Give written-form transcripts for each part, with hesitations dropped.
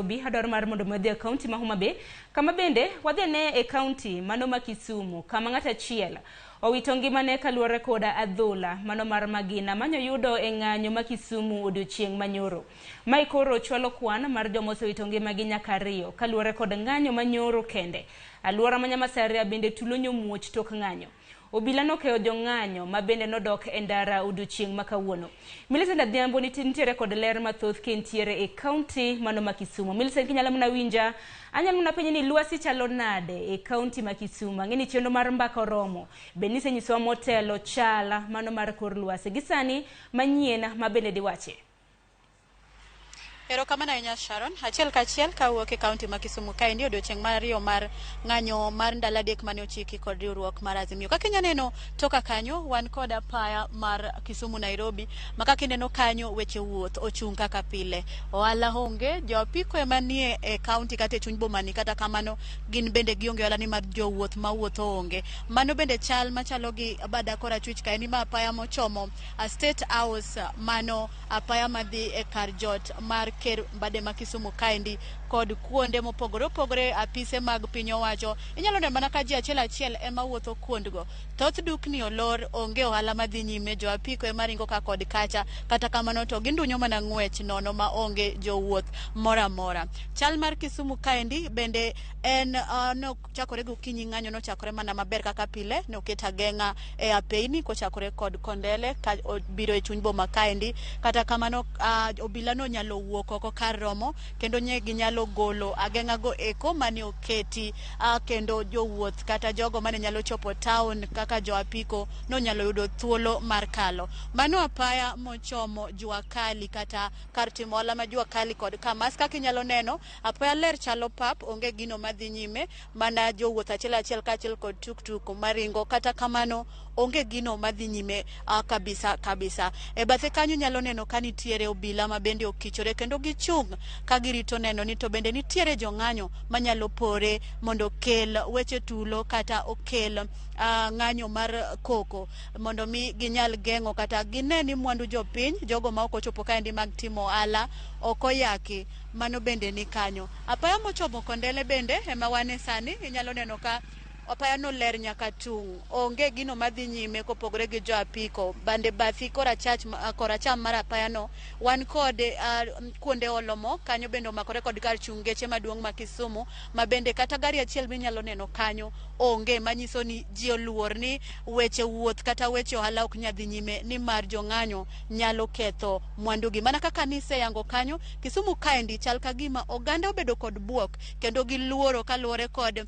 Nairobi, adwaro mar mondo mi wadhi e kaunti ma Homa Bay, kama bende wadhi ane e kaunti mano ma Kisumu, kama ng'ato achiel owito ngimane kaluwore koda adhola mano mar magina manyoyudo e ng'anyo ma Kisumu odiochieng' manyoro. Mae koro chwalo kwan mar joma osewito ngimagi nyaka ariyo kaluwore kod ng'anyo manyoro kende. Aluora ma Nyamasaria bende tulo nyomuoch tok ng'anyo. Obila nokeyo jong'anyo ma bende nodok e ndara odiochieng' ma kawuono. Millicent Adhiambo nitiere kod ler mathoth kintiere e kaunti mano ma Kisumu. Millicent kinyalo mana winja, anyalo mana penji ni lwasi chalo nade e kaunti ma Kisumu? Ang'e ni chenro mar mbaka oromo. Be nisenyisowa motelo chala mano mar kor lwasi gi sani manyien ma bende diwachi? Erokamano ahinya Sharon. Achiel kachiel kawuok e kaunti ma Kisumu kaendi odiochieng' mar ariyo mar ng'anyo mar ndalo adek mane ochiki kod riwruok mar Azimio. Kaka inya neno toka kanyo wan kod apaya mar Kisumu Nairobi ma kaka ineno kanyo weche wuoth ochung' kaka pile. Ohala onge, jo apiko ema nie e kaunti kata e chuny boma ni kata kamano gin bende gionge ohala nimar jowuoth mawuotho onge. Mano bende chal machalo gi bada korachwich kaendi ma apaya mochomo State House mano apaya madhi e kar jot mar ker Mbade ma Kisumu kaendi kod kuonde mopogore opogore apise mag piny owacho. Inyalo neno mana ka ji achiel achiel ema wuotho kuondgo. Thoth dukni olor, onge ohala madhi nyime, jo apiko ema ringo ka kod kacha. Kata kamano to gindunyo mana ng'wech nono ma onge jowuoth moro amora. Chal mar Kisumu kaendi bende en nochakore gokinyi ng'anyo nochakore mana maber kaka pile, noket ageng'a e apeini kochakore kod Kondele ka obiro e chuny boma kaendi. Kata kamano obila nonyalo wuok oko kar romo kendo nye ginyalo golo ageng'a go eko mane oketi kendo jowuoth kata jogo mane nyalo chopo town kaka jo apiko nonyalo yudo thuolo mar kalo. Mano apaya mochomo Jua Kali kata kar timo ohala ma Jua Kali kod Kamas. Kaka inyalo neno apaya ler chalo pap, onge gino madhi nyime, mana jowuoth achiel achiel kaachiel kod tuktuk maringo. Kata kamano onge gino madhi nyime kabisa kabisa. E bathe kanyo inyalo neno ka nitiere obila ma bende okichore kendo gichung' ka girito neno ni to bende nitiere jong'anyo manyalo pore mondo okel weche tulo kata okel ng'anyo mar koko mondo mi ginyal geng'o kata gine ni mwandu jopiny jogo ma ok ochopo kaendi mag timo ohala ok oyaki. Mano bende ni kanyo. Apaya mochomo Kondele bende ema wane sani, inyalo neno ka apaya no ler nyaka tung'. Onge gino madhi nyime kopogore gi jo apiko. Bande bathi korachach koracham mar apaya no wan kod kuonde olo mo kanyo bende omakore kod kar chung' geche maduong' ma Kisumu ma bende kata gari achiel minyalo neno kanyo onge manyiso ni ji oluor ni weche wuoth kata weche ohala ok nyal dhi nyime nimar jong'anyo nyalo ketho mwandugi. Mana kaka niseyango kanyo, Kisumu kaendi chal ka gima oganda obedo kod buok kendo giluoro kaluwore kod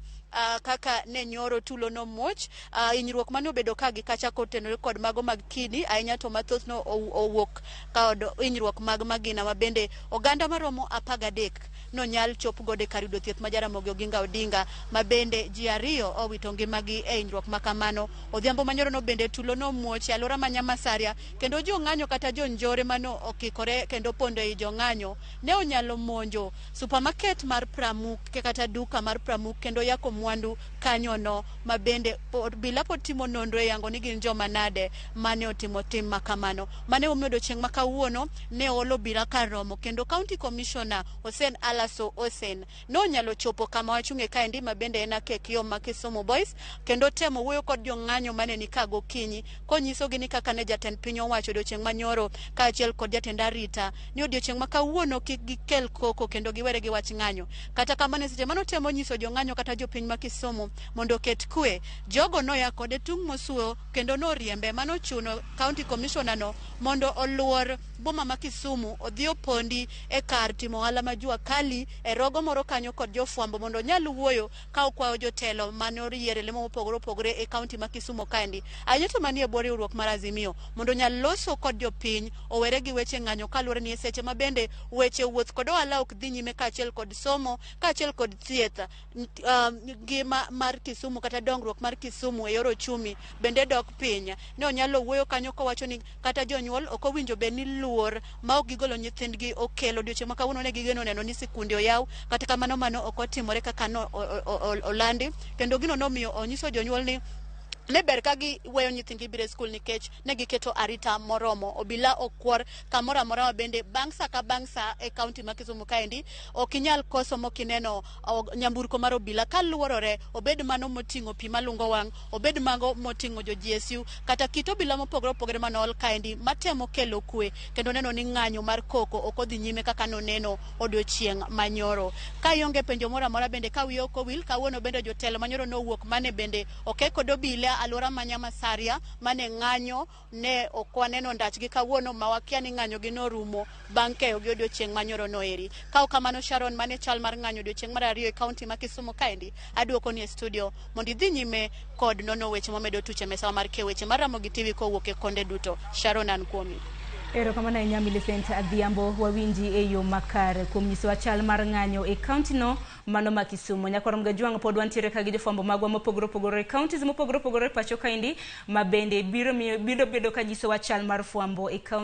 kaka ne nyoro tulo nomuoch, hinyruok mane obedo ka gi kacha kotenore kod mago mag kidi ahinya to mathoth no owuok kod hinyruok mag magina ma bende oganda maromo 13 nonyal chop godo e kar yudo thieth ma Jaramogi Oginga Odinga ma bende ji ariyo owito ngimagi e hinyruok ma kamano. Odhiambo manyoro no bende tulo nomuoch e alwora ma Nyamasaria kendo jong'anyo kata jonjore mane okikore kendo pondo ei jong'anyo ne onyalo monjo supermarket mar Pramuk kata duka mar Pramuk kendo yako mwandu kanyono ma bende obila pod timo nonro e yango ni gin joma nade mane otimo tim ma kamano. Mane omiyo odiochieng' ma kawuono ne oolo obila kar romo kendo County Commissioner Hussein Alaso Hussein nonyalo chopo kama wachung'e kaendi ma bende en Akek yo ma Kisumu Boys kendo temo wuoyo kod jong'anyo mane ni ka gokinyi konyisogi ni kaka ne jatend piny owacho odiochieng' manyoro kaachiel kod jatend arita ni odiochieng' ma kawuono kik gikel koko kendo giwere gi wach ng'anyo. Kata kamano e seche mane otemo nyiso jong'anyo kata jopiny ma Kisumu mondo oket kwe, jogo noya kode tung' mosuo kendo noriembe mano ochuno County Commissioner no mondo oluor boma ma Kisumu odhi opondi e kar timo ohala ma Jua Kali e rogo moro kanyo kod jofwambo mondo onyal wuoyo ka okwayo jotelo mane oyier e lemo mopogore opogore e kaunti ma Kisumu kaendi ahinya to manie bwo riwruok mar Azimio mondo onyal loso kod jopiny owere gi weche ng'anyo kaluwore ni e seche ma bende weche wuoth kod ohala ok dhi nyime kaachiel kod somo kaachiel kod thieth ngima mar Kisumu kata dongruok mar Kisumu e yor ochumi bende dok piny. Ne onyalo wuoyo kanyo kowacho ni kata jonyuol ok owinjo bed ni luor ma ok gigolo nyithindgi okelo odiochieng' ma kawuono ne gigeno neno ni sikunde oyaw kata kamano mano ok otimore kaka no olandi kendo gino nomiyo onyiso jonyuol ni Ne ber ka giweyo nyithindgi biro e skul nikech ne giketo arita moromo. Obila okwor kamoro amora ma bende bang' sa ka bang' sa e kaunti ma Kisumu kaendi ok inyal koso mokineno nyamburko mar obila kaluorore, obed mano moting'o pi malungo wang', obed mago moting'o jo GSU kata kit obila mopogore opogore manool kaendi matemo kelo kwe kendo neno ni ng'anyo mar koko ok odhi nyime kaka noneno odiochieng' manyoro. Ka ionge penjo moro amora bende ka wiyi ok owil, kawuono bende jotelo manyoro nowuok mane bende oke kod obila alwora ma Nyamasaria mane ng'anyo ne ok waneno ndachgi kawuono ma wakia ni ng'anyo gi norumo bang' keyo gi odiochieng' manyoro noeri. Ka ok kamano Sharon, mane chal mar ng'anyo odiochieng' mar ariyo e kaunti ma Kisumu kaendi, aduoko ni e studio mondo idhi nyime kod nono weche momedo tuche mesawa mar keyo weche mar Ramogi TV kowuok e konde duto. Sharon, an kuomi. Erokamano ahinya Millicent Adhiambo, wawinji e yo makare kuom nyisowa chal mar ng'anyo e kaunti no mano ma Kisumu. Nyakwar Mgajwang' pod wantiere ka gi jofwambo magwa mopogore opogore e counties mopogore opogore e pacho kaendi ma bende biro bedo ka nyisowa chal mar fwambo e kaunti.